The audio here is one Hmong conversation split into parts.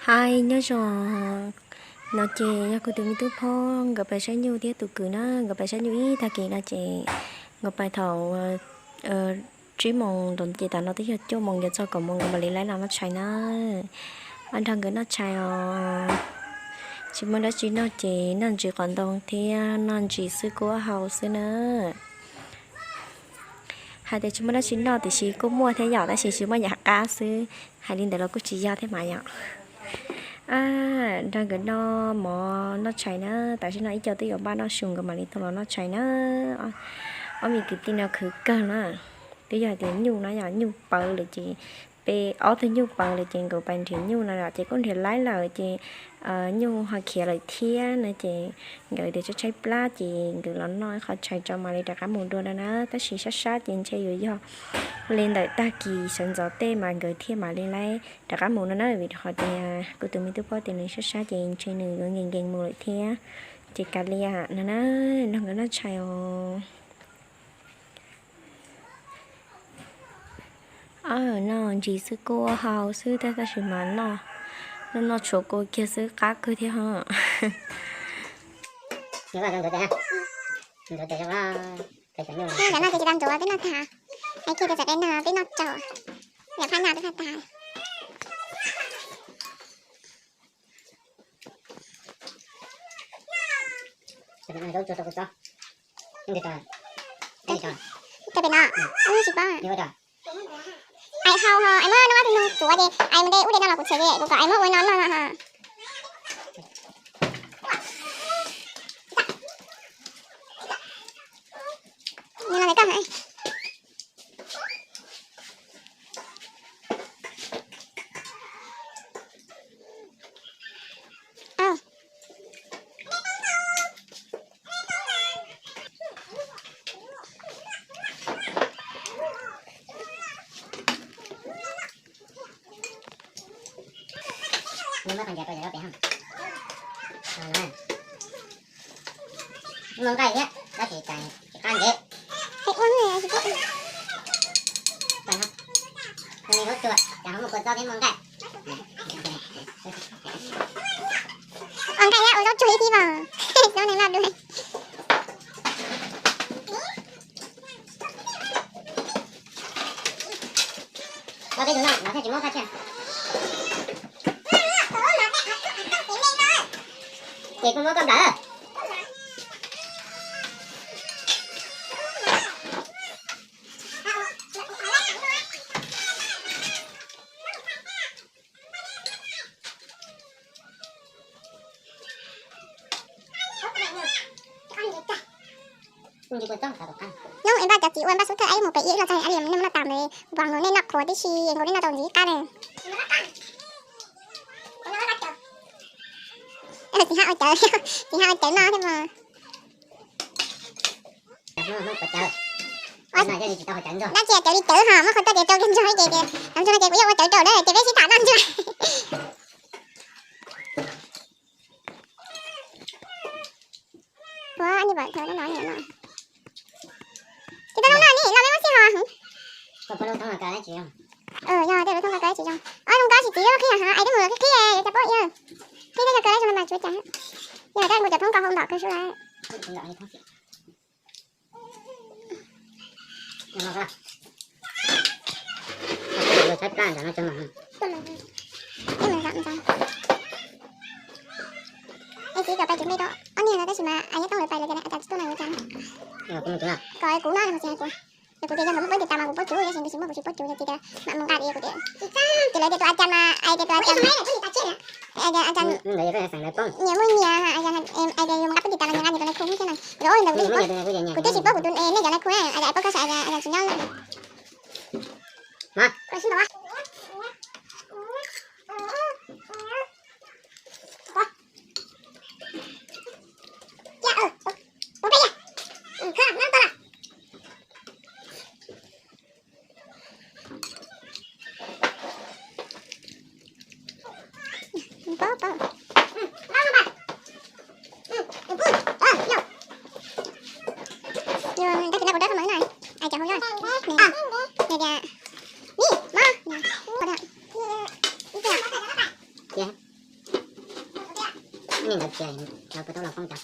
Hais nyob zoo, no ces yog kuv tus me tub Phob nkawd pais saib nyuj thiab tus kwv na, nkawd pais saib nyuj ib tag kis no ces nkawd pais thaum tsib moos nrov ces tam no twb yog cuaj moos yuav txog kaum moos nkawd mam li laib los noj tshais na. Nrog nkawd noj tshais os. Tsis muaj dab tsi noj ces noj ntsis qos ntoo thiab noj ntsis xwb kuj hau xwb na. Hais tias tsis muaj dab tsi noj tiam sis kuj muaj thiab yom, tab sis tsis muaj yam qab xwb. Hais li ntawd los kuj tsis yog thiab mas yom. Nrog nkawd noj mov noj tshais na, tam sim no ib co twb yuav npaj noj su nkawd mam li tuaj los noj tshais na. Ob me kwv tij no khwv kawg na, twb yog hais tias nyuj no yog nyuj pawv lawm ces peb ob tug nyuj pawv lawm ces nkawd pais nrhiav nyuj no ces kuj nrhiav laib lawm ces nyuj ho khiav lawm thiab no ces nkawd tias tshaib tshaib plab ces nkawd los noj ib qho tshais tso mam li rov qab mus dua no na. Tab sis sab sab ces ntshe yuav yog li ntawm tag kis sawv ntxov tej mas nkawd thiaj mam li laib rov qab mus no na, vim rau qhov tias kuv tus me tub Phob tias nws sab sab ces ntshe nws yuav nkees nkees mus lawm thiab. Ces kav liam no na, nrog nkawd noj tshais os. Noj ntsis xwb kuj hau xwb tab tab sis mas noj, noj noj tshuav kua kiag xwb qab kawg thiab ho. Ntxuav no ces tsis tau ntxuav, peb noj tag, hais kiag tias txawm peb noj, peb noj tsaus, yam phab noj peb noj tag. Tau pem no, tsis paub. Ais hau ho ais muab noj ob tug nug tsuav ces ais mus de ub de no los kuv tshem ces kuv kom ais muab ua no noj no ho. Nws los ntawm koj hais. Muaj nqaij thiab tab sis cas tsis qab ntev. Ua nqaij thiab ua txob thiab muaj nqaij. Ua nqaij thiab ua zaub tsuag ib thib mas, zaub neeg loj dua. Koj peb tus no mas thiaj tsis muab koj thiab. Ces kuj muab koj nplawm. Hnub es npaj cov txiv ua npaj xub thawj ib mus pem ib los txog li nej muab noj tas ntawd, kuv pom nkaus nej noj qhuav tib si, nkaus nej noj tau ntxiv qab na. Txiv hab ua cawv, txiv hab ua cawv noj thiab mas. Dab tsi cawv li cawv ho muab qhov toj tias rau kiag ntsuag ces tias rau ntsuag ces kuv yeej ua cawv rau na ces peb sib tham noj ntsuag. Ua ni pom thaum no no. Ces tau zoo noj ni los peb muab sib ho. Yog tej lub thoob kaw tsis zoo. Ob zoo kaw tsis txiv qhib ha, ais twb mus qhib qhib yuav cas pab yog. Qhib thiab yog kaw zoo mas tsuav cas. Yog tab mus cov thoob kaw hau ntom kawg sub lawm. Ej, txiv kom pais cuav npe rau ob niag no tab sis mas ais nyob toob lawv pais lawv tias cas tsis tuaj no yuav cas. Kom kuv no tsis hais kuv. Ces kuv tias yog nkawd muaj peev xwm tas mas kuv paub tsuv, yog tsis npis tsis muaj kuv tsis paub tsuv, yog tsis tias mam mus nqa rau kuv tias. Ces lawv tias tus a cas mas ais tias tus a cas. Nyias muaj nyias, ais tias yus mus nqa peev xwm tas los yus nqa nyias tus nai khu thiab no. Kuv ntawd kuv twb tsis paub kuv tus nej cov nai khu, ais tias ais paub koj sas ais tias tsis nyob lawm. Ais cov hau nyob, ais tias, ni, mov, ua da, ib tiag. Ib pliag yuav tus ntub tag.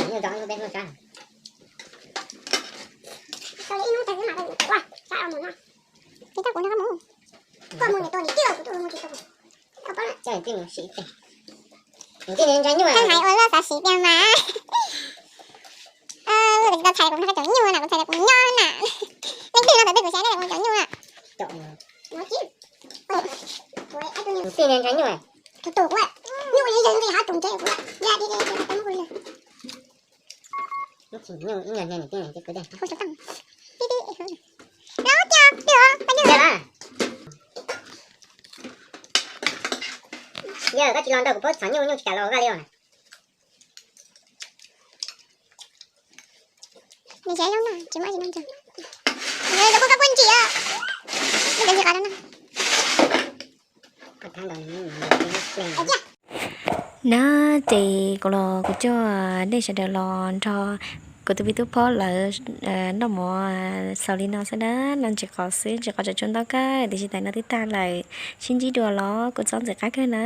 Nyuj tso ib lub peb hnub sab. Tau li ib hnub tag xwb mas tau ua sab mus no. Peb coj kuv nrog koj mus. Koj mus niam tua niam twb kuv twb mus tsis tau. Coj niam twb mus sim ib teg. Niam twb ntshai nyuj. Hais ua luaj xav sim tiag mas. Luaj tsis tau txhais kuv nrog koj caum nyuj na, kuv txhais tias kuv nyob na. Leej twg no txawm twg kuv xav tias kuv caum nyuj na. Niam twb ntshai nyuj. Tus tus kuv, nyuj yog yog nqis hauv tus ntses kuv, ya ya ya ya. Yog koj tsis los nrog kuv paub txhom nyuj, nyuj tsis kam los vaj li os. Nws xav zoo na, tsis muaj ib tug noj ntses. Nws kuj kab kuj ntsim, nws cov ntsis qab no. Na ces kuv los kuv coj nej sawv daws los nrog kuv tus pij tub phob lawv noj mov xaus li no xwb na, no ntsis qos xwb, ntsis qos tsuas tsuas ntau kawg, tiam sis tam no twb tag lawm, sib ntsib dua los kuv txhob ntxim qab kawg na.